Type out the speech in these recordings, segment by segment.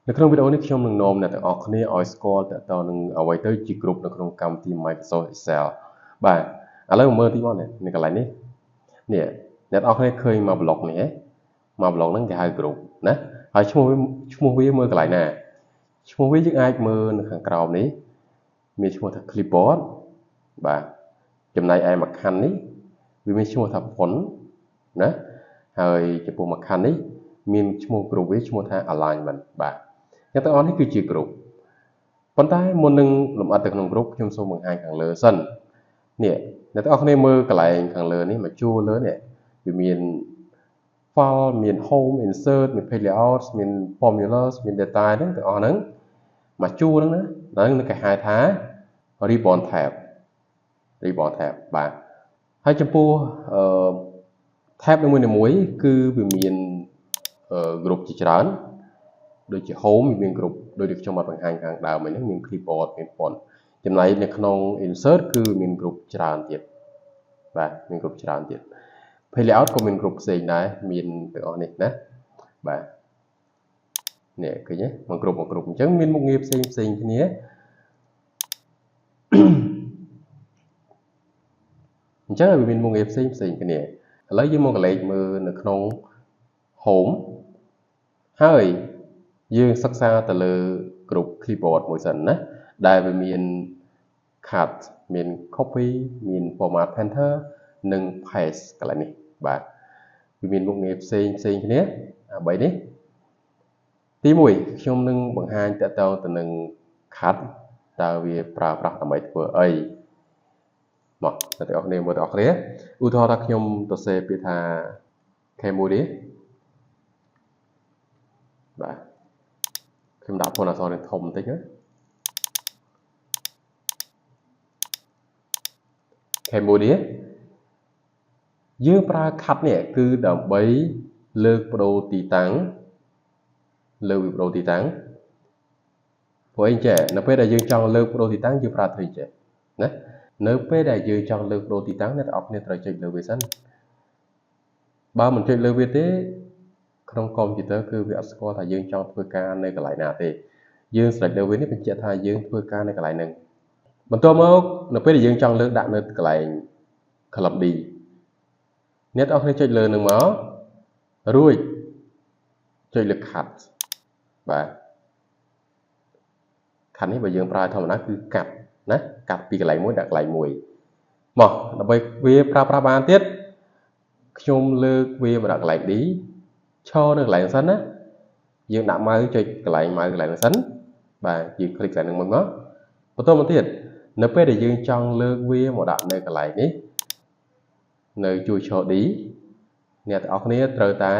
នៅក្នុងវីដេអូនេះខ្ញុំនឹងនាំអ្នកទាំងអស់គ្នាឲ្យស្គាល់តទៅនឹងអ្វីទៅជា group នៅក្នុងកម្មវិធី Microsoft Excel បាទឥឡូវមើលទីមកនេះនៅកន្លែងនេះនេះអ្នកទាំងអស់គ្នាឃើញមកប្លុកនេះហ៎មកប្លុកហ្នឹងគេហៅ group ណាហើយឈ្មោះវាមើលកន្លែងណាឈ្មោះវាយើងអាចមើលនៅខាងក្រោមនេះមានឈ្មោះថា clipboard បាទចំណែកឯមួយខណ្ឌនេះវាមានឈ្មោះថា font ណាហើយចំពោះមួយខណ្ឌនេះមានឈ្មោះ group វាឈ្មោះថា alignment បាទអ្នកទាំងអស់នេះគឺជា group ប៉ុន្តែមុននឹងលម្អិតទៅក្នុង group ខ្ញុំសូមបង្ហាញខាងលើសិននេះអ្នកទាំងអស់គ្នាមើលកន្លែងខាងលើនេះមកជួរលើនេះវាមាន file មាន home insert មាន page layout មាន formulas មាន data ហ្នឹងទាំងអស់ហ្នឹងមកជួរហ្នឹងណាហ្នឹងគេហៅថា ribbon tab ribbon tab បាទហើយចំពោះអឺ tab នីមួយៗគឺវាមាន group ជាច្រើនដូចជា home វាមាន group ដូចដែលខ្ញុំបានបង្ហាញខាងដើមហ្នឹងមាន clipboard មាន font ចំណែកនៅក្នុង insert គឺមាន group ច្រើនទៀតបាទមាន group ច្រើនទៀត page layout ក៏មាន group ផ្សេងដែរមានទាំងអស់នេះណាបាទនេះឃើញទេមួយ group មួយ group អញ្ចឹងមានមុខងារផ្សេងផ្សេងគ្នាអញ្ចឹងវាមានមុខងារផ្សេងផ្សេងគ្នាឥឡូវយើងមកកលេចមើលនៅក្នុង home ហើយយើងសិក្សាទៅលើ group clipboard មួយសិនណាដែលវាមាន cut មាន copy មាន format painter និង paste កន្លែងនេះបាទវាមានមុខងារផ្សេងផ្សេងគ្នាអា3នេះទី1ខ្ញុំនឹងបង្ហាញតទៅទៅនឹង cut តើវាប្រើប្រាស់ដើម្បីធ្វើអីមកអ្នកទាំងអស់គ្នាមើលទាំងអស់គ្នាឧទាហរណ៍ថាខ្ញុំសរសេរពាក្យថា Cambodia បាទខ្ញុំដាក់ពណ៌អក្សរនេះធំបន្តិចណា Cambodia យើងប្រើ cut នេះគឺដើម្បីលើកបដូរទីតាំងលើកវាបដូរទីតាំងព្រោះអីចេះនៅពេលដែលយើងចង់លើកបដូរទីតាំងយើងប្រើធ្វើចេះណានៅពេលដែលយើងចង់លើកបដូរទីតាំងអ្នកទាំងអស់គ្នាត្រូវចុចលើវាសិនបើមិនចុចលើវាទេក្នុងកុំព្យូទ័រគឺវាអត់ស្គាល់ថាយើងចង់ធ្វើការនៅកន្លែងណាទេយើង select លើវានេះបញ្ជាក់ថាយើងធ្វើការនៅកន្លែងហ្នឹងបន្ទាប់មកនៅពេលដែលយើងចង់លើកដាក់នៅកន្លែង column D អ្នកទាំងអស់គ្នាចុចលើនឹងមករួចចុចលើ cut បាទ cut នេះបើយើងប្រើធម្មតាគឺកាត់ណាកាត់ពីកន្លែងមួយដាក់កន្លែងមួយមកដើម្បីវាប្រើប្រាស់បានទៀតខ្ញុំលើកវាមកដាក់កន្លែង D ឈរនៅកន្លែងសិនណាយើងដាក់ម៉ៅចុចកន្លែងម៉ៅកន្លែងហ្នឹងសិនបាទយើងคลิกកន្លែងហ្នឹងមកបន្តមកទៀតនៅពេលដែលយើងចង់លើកវាមកដាក់នៅកន្លែងនេះនៅជួរឈរ D អ្នកទាំងអស់គ្នាត្រូវតែ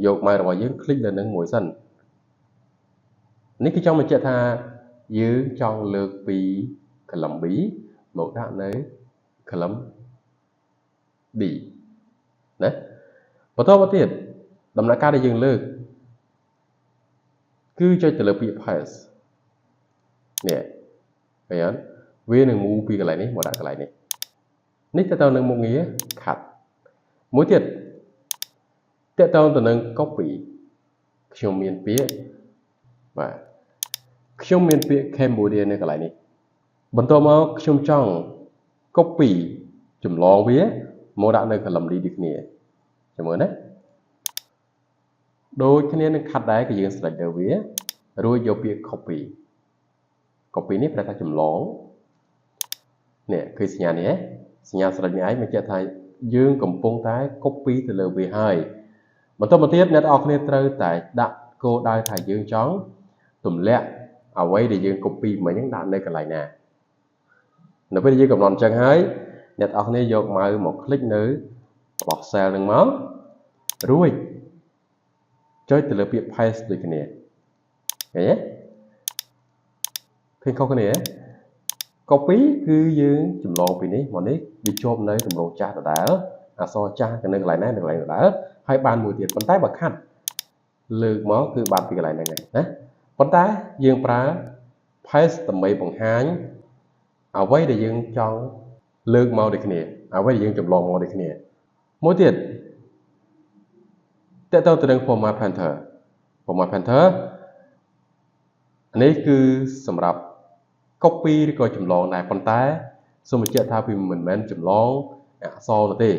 យកម៉ៅរបស់យើងคลิกលើនឹងមួយសិននេះគឺចង់បញ្ជាក់ថាយើងចង់លើកពី column B មកដាក់នៅ column D ណាបន្តមកទៀតដំណាក់កាលដែលយើងលើកគឺចុចទៅលើពាក្យ paste នេះឃើញអត់វានឹង move ពីកន្លែងនេះមកដាក់កន្លែងនេះនេះទៅនឹងមុខងារ cut មួយទៀតតទៅទៅនឹង copy ខ្ញុំមានពាក្យបាទខ្ញុំមានពាក្យ Cambodia នៅកន្លែងនេះបន្ទាប់មកខ្ញុំចង់ copy ចម្លងវាមកដាក់នៅ column D ដូចគ្នាចាំមើលណាដូចគ្នានឹង cut ដែរគឺយើង select លើវារួចយកពាក្យ copy copy នេះប្រែថាចម្លងនេះឃើញសញ្ញានេះសញ្ញា select នេះឯងបញ្ជាក់ថាយើងកំពុងតែ copy ទៅលើវាហើយបន្តមកទៀតអ្នកទាំងអស់គ្នាត្រូវតែដាក់គោលដៅថាយើងចង់ទម្លាក់អ្វីដែលយើង copy មិញហ្នឹងដាក់នៅកន្លែងណានៅពេលយើងកំណត់អញ្ចឹងហើយអ្នកទាំងអស់គ្នាយកម៉ៅមក click នៅរបស់ cell ហ្នឹងមករួចចុចទៅលើពាក្យ paste ដូចគ្នាឃើញទេឃើញខុសគ្នា copy គឺយើងចម្លងពីនេះមកនេះវាជាប់នៅទម្រង់ចាស់ដដែលអក្សរចាស់នៅកន្លែងណានៅកន្លែងដដែលហើយបានមួយទៀតប៉ុន្តែបើ cut លើកមកគឺបាត់ពីកន្លែងហ្នឹងហើយណាប៉ុន្តែយើងប្រើ paste ដើម្បីបង្ហាញអ្វីដែលយើងចង់លើកមកដូចគ្នាអ្វីដែលយើងចម្លងមកដូចគ្នាមួយទៀតតទៅទៅនឹង format painter format painter នេះគឺសម្រាប់ copy ឬក៏ចម្លងដែរប៉ុន្តែសូមបញ្ជាក់ថាវាមិនមែនចម្លងអក្សរនោះទេ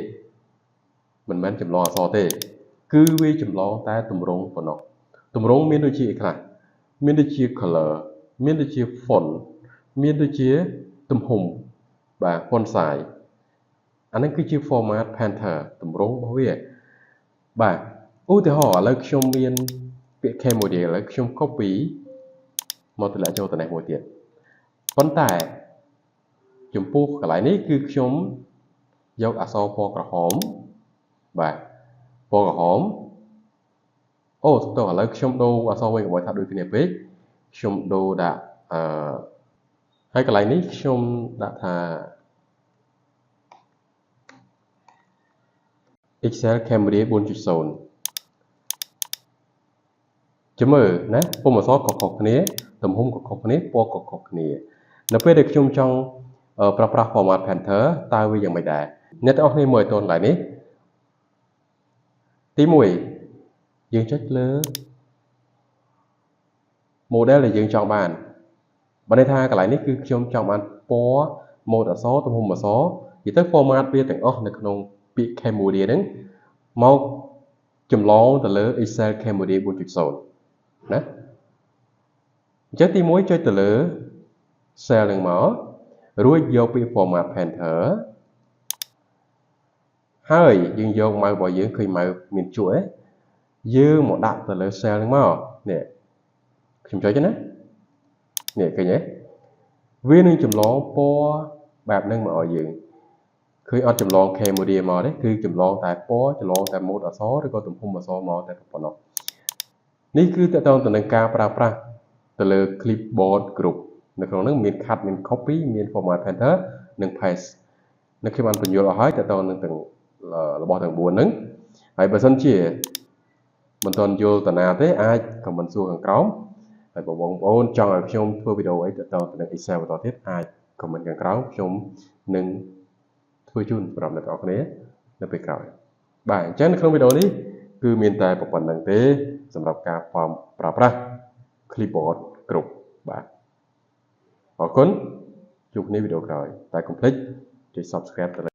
មិនមែនចម្លងអក្សរទេគឺវាចម្លងតែទម្រង់ប៉ុណ្ណោះទម្រង់មានដូចជាអីខ្លះមានដូចជា color មានដូចជា font មានដូចជាទំហំបាទ font size អានេះគឺជា format painter ទម្រង់របស់វាបាទឧទាហរណ៍ឥឡូវខ្ញុំមានពាក្យ Cambodia ឥឡូវខ្ញុំ copy មកតម្លាក់ចូលទៅនេះមួយទៀតប៉ុន្តែចំពោះកន្លែងនេះគឺខ្ញុំយកអក្សរពណ៌ក្រហមបាទពណ៌ក្រហមអូតោះឥឡូវខ្ញុំដូរអក្សរវិញកុំឲ្យថាដូចគ្នាពេកខ្ញុំដូរដាក់អឺហើយកន្លែងនេះខ្ញុំដាក់ថា Excel Cambodia 4.0ចាំមើលណាពុម្ពអក្សរក៏ខុសគ្នាទំហំក៏ខុសគ្នាពណ៌ក៏ខុសគ្នានៅពេលដែលខ្ញុំចង់ប្រើប្រាស់ format painter តើវាយ៉ាងម៉េចដែរអ្នកទាំងអស់គ្នាមើលឲ្យតន់កន្លែងនេះទី1យើងចុចលើ model ដែលយើងចង់បានបើន័យថាកន្លែងនេះគឺខ្ញុំចង់បានពណ៌ម៉ូដអក្សរទំហំអក្សរនិយាយទៅ format វាទាំងអស់នៅក្នុងពាក្យ Cambodia ហ្នឹងមកចម្លងទៅលើ Excel Cambodia 4.0ណាអញ្ចឹងទី1ចុចទៅលើ cell នឹងមករួចយកពាក្យ format painter ហើយយើងយក mouse របស់យើងឃើញ mouse មានជក់ឯងយើងមកដាក់ទៅលើ cell នឹងមកនេះខ្ញុំចុចណានេះឃើញទេវានឹងចម្លងពណ៌បែបហ្នឹងមកឲ្យយើងឃើញអត់ចម្លង Cambodia មកទេគឺចម្លងតែពណ៌ចម្លងតែម៉ូដអក្សរឬក៏ទំហំអក្សរមកតែប៉ុណ្ណោះនេះគឺតកតងទៅនឹងការប្រើប្រាស់ទៅលើ clipboard group នៅក្នុងនោះមាន cut មាន copy មាន format painter និង paste នៅខ្ញុំបានបញ្យល់អស់ហើយតកតងនឹងទាំងរបស់ទាំង4ហ្នឹងហើយបើសិនជាមិនទាន់យល់តាណាទេអាច comment សួរខាងក្រោមហើយបើបងប្អូនចង់ឲ្យខ្ញុំធ្វើវីដេអូអីតទៅនឹង Excel បន្តទៀតអាច comment ខាងក្រោមខ្ញុំនឹងធ្វើជូនសម្រាប់អ្នកទាំងអស់គ្នានៅពេលក្រោយបាទអញ្ចឹងនៅក្នុងវីដេអូនេះគឺមានតែប៉ុណ្្នឹងទេសម្រាប់ការប្រើប្រាស់ clipboard គ្រប់បាទអរគុណជួបគ្នាវីដេអូក្រោយតែកុំភ្លេចចុច Subscribe ទៅ